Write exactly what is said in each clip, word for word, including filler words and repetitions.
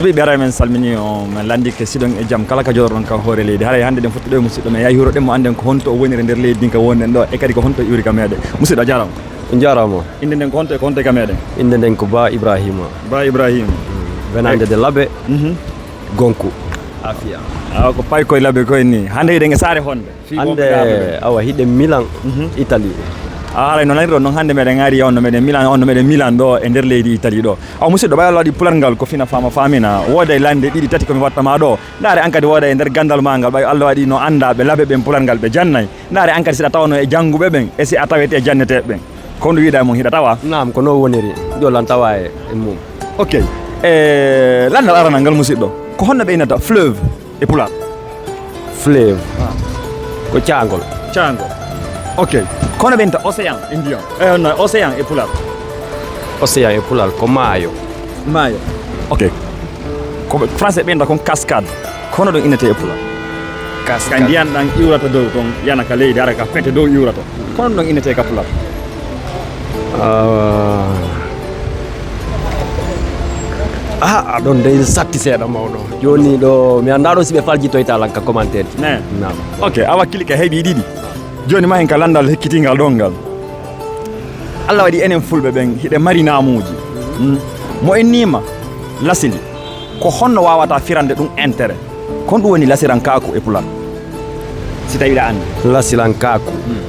Ɓe ara men salmini on, men lanndike siɗon e jam kala ka jooɗoɗon ka hoore leydi. Haray hannde ɗen fotti ɗo e musidɗo men, yahi hiroɗen mo, annden ko honto o woniri e nder leydi ndin ka wonɗen ɗo, e kadi ko honto o iwri ka meɗen. Musidɗo, a jaaraama. On jaaraama. Innde nden ko honto e ko honto e ka meɗen? Innde nden ko Ba Ibrahima. Ba Ibrahima. Benaande de Labe. Mhm. Gonku. Afiya. Awa ko pay koye Labe koye ni. Hannde hiɗen e saare honde? Hannde, awa, hiɗen Milan, mhm, Italie. A haray no nanirɗon noon, hannde meɗen ari on no meɗen Milan, on no meɗen Milan ɗo e nder leydi Italie ɗo. Awa, musidɗo, ɓay Allah waɗi pular ngal ko fina faama faamina, wooday lande ɗiɗi tati ko mi watta ma ɗo. Ndaare an kadi wooday e nder ganndal ma ngal, ɓay Allah waɗi no annda ɓe Labe ɓen pular ngal ɓe jannay. Ndaare an kadi si a tawano e jannguɓe ɓen, e si a tawete e janneteeɓe ɓen. Ko honɗum wiɗa e mum, hiɗa tawa? Naam, ko noon woniri. Jolan tawa e, e mum. Ok. E, lanndal aranal ngal, musidɗo. Ko honno ɓe innata fleuve e pular? Fleuve. Ah. Ko caangol. Caangol. Ok. Ko honno ɓe innata océan e ndiyam? E, no, océan e pular. Océan e pular ko maayo. Maayo. Ok. Ko ɓe, français ɓe innata kon cascade. Ko honno ɗum innetee e pular? Cascade. Ka ndiyan ɗan iwrata dow ton, yana ka leydi, ara ka pete dow iwrata. Ko honno ɗum innetee ka pular? Ah. Ah, aɗon dey satti seeɗa, mawɗo. Jooni ɗo, mi anndaa ɗo si ɓe faljitoyta lan ka commentaire ji. Ne. Naam. Ok, a wakkili ka heɓi ɗiɗi. Jooni ma en ka lanndal hekkitingal ɗon ngal. Allah waɗi enen fulɓe ɓen, hiɗen mari naamuuji. Mm. Mo en niima lasili. Ko honno waawata firande ɗum intérêt? Ko honɗum woni lasirankaaku e pular? Si tawi ɗa anndi. Lasirankaaku. Hmm.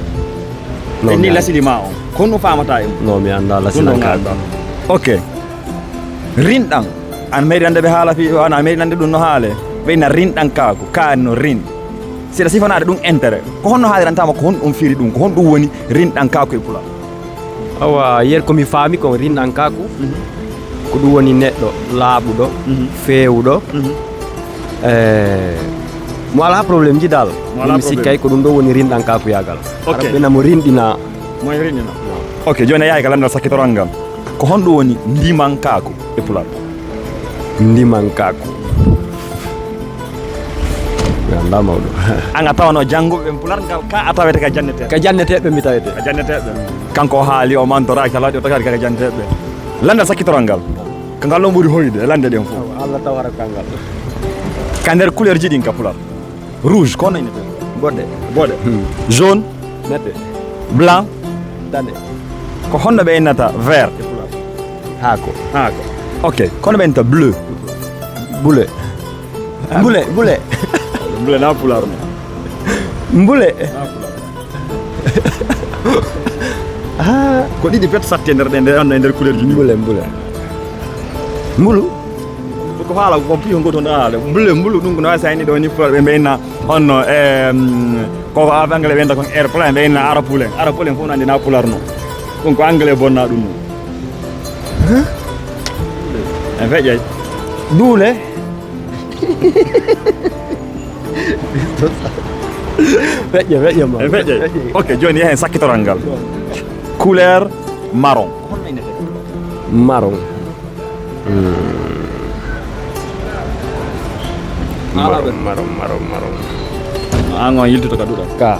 Non, en ni mi lasili ma on. Ko honɗum faamata e mum? Non, mi anndaa. Ɗum ɗon lasirankaaku. Anndaa. Ok. Rinɗan. An meeɗi nande ɓe haala fi, an a meeɗi nande ɗum no haale. Ɓe na rinɗankaaku, kaan no rin. Si ɗa sifanaade ɗum intérêt, ko honno haalirantama, ko honɗum firi ɗum, ko honɗum woni rinɗankaaku e pular? Awa, yer ko mi faami kon rinɗankaaku, mhm, ko ɗum woni neɗɗo laaɓuɗo, mhm, feewuɗo, mhm, eh, mo alaa problème ji dal. Mo alaa problème. Mi sikkay ko ɗum ɗo woni rinɗankaakuyagal. Ok. Ara ɓe na mo rinɗina. Mo rinɗina. Ok, jooni a yahay ka lanndal sakkitoral ngal. Ko honɗum woni ndimankaaku e pular? Ndimankaaku. Mi anndaa, mawɗo. An a tawano jannguɓe ɓen pular ngal, ka a tawete ka janneteeɓe? Ka janneteeɓe mi tawete. Ka janneteeɓe. Kanko o haali, o mantoraaki, kala waɗi o tagaaki ka janneteeɓe. Lanndal sakkitoral ngal. Ko ngal ɗon ɓuri hoyde e lande ɗen fof. Awa, Allah taw hara ko kangal. Ka nder couleur ji ɗin ka pular. Rouge, ko honno innetee? Boɗe. Boɗe. Hmm. Jaune. Nette. Blanc. Dane. Ko honno ɓe innata vert e pular? Haako. Haako. Ok. Ko honno ɓe innata bleu? Bule. Bule, bule. Bule na pular no. Mbule. Na pular. Ah. Ko ɗiɗi pet satti e nder ɗe, nde, e nder couleur ji ɗi. Mbule, mbule. Mbulu. Ko haala ko piyo ngoto nda haala. Mbule, mbulu ɗum ko no wayi sayni ɗo ni pular ɓe mbayna honno, em, ko, ko anglais ɓe nda kon airplane ɓe inna arapulen. Arapulen fof no andi na pular no. Ɗum ko anglais bonna ɗum no. Huh? En feƴƴay. Duule. Feƴƴe, feƴƴe ma. En feƴƴay. Feƴƴe. Ok, jooni yahen sakkitoral ngal. Couleur marron. Marron. Hmm. Maaro. Maaro, maaro, maaro, maaro. An on yiltoto ka duɗal. Ka.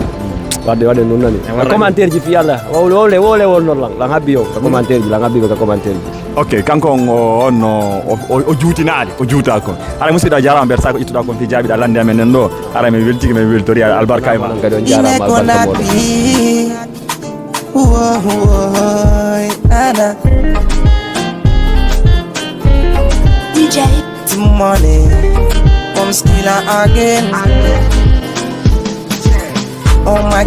Wadde, wadde nun nani. E warra. Commentaire ji fi Allah. Wowle, wowle, wowle won non lan. Lan habbi yo. Ka commentaire ji, lan habbi ka commentaire ji. Ok, kanko on, o, on, o, o, o juutinaali, o juutaa kon. Ara musidɗo a jaaraama, mbeɗa sa ko ittuɗaa kon fi jaabiɗa lande amen nen ɗo. Ara mi weltike, mi weltori albarka e ma. Kadi on jaaraama, albarka moɗon. Woy, woy, nana. D J. Money, come skiller again. Oh my